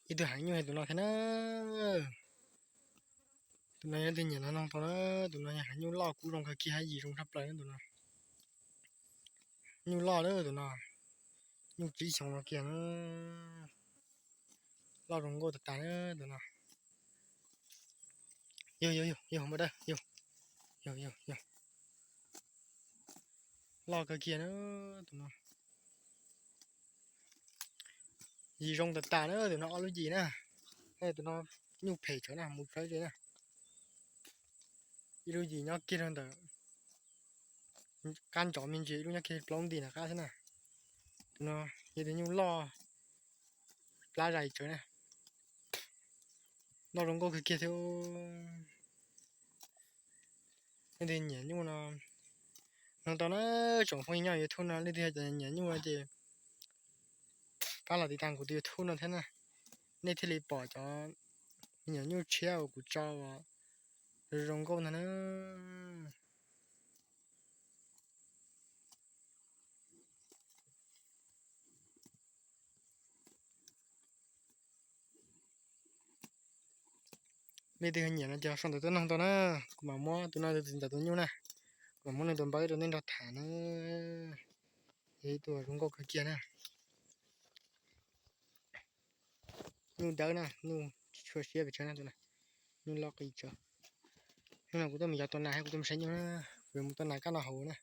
Ib tug heev nyuj yog tus no thiab na. Tus no yog tus nyiam no noog tau na. Tus no yog heev nyuj loj kub zoo kawg kiag, yim zoo tshaj plaws na tus no. Nyuj loj na tus no, nyuj tsib xyoos no kiag na. Loj zoo nkauj tas tas na tus no. Yog yog yog yog npawg dawb, yog yog yog yog. Loj kawg kiag na tus no. Yim zoo tas tas na tus no, ob lub yim na. Tus no nyuj phem tsawv na, mus tsawv ze na. Ib lub yim nyob kiag rau ntawm qab ntsov me ntsis, ib lub nyob kiag plaub nti nram qab xwb na. Tus no yog tus nyuj loj, plab zais tsawv na. Loj zoo nkauj kawg kiag thiab. Leej twg nyiam nyuj no, noog tau na, tsoom phooj ywg nyob YouTube no leej twg yog cov nyiam nyuj no ces pab los tiv tas kuv tus YouTube no thiab na, nej thiaj li pom cov me nyuam nyuj tshiab uas kuv tso uas zoo nkauj ntag na. Leej twg nyiam no ces sau ntawv tuaj noog tau na, kuv mam muab tus no tus txiv ntawv tus nyuj na, kuv mam muab nws tus npawb rau nej nrog tham na. Yog ib tug zoo nkauj kawg kiag na. Nyuj dawb na, nyuj tsis tshua siab pes tsawg na tus no, nyuj loj qis tsawv. Hnub no kuv tuaj mus yos tua nas, kuv tuaj mus saib nyuj na, kuv yuav mus tua nas kab no hauv na.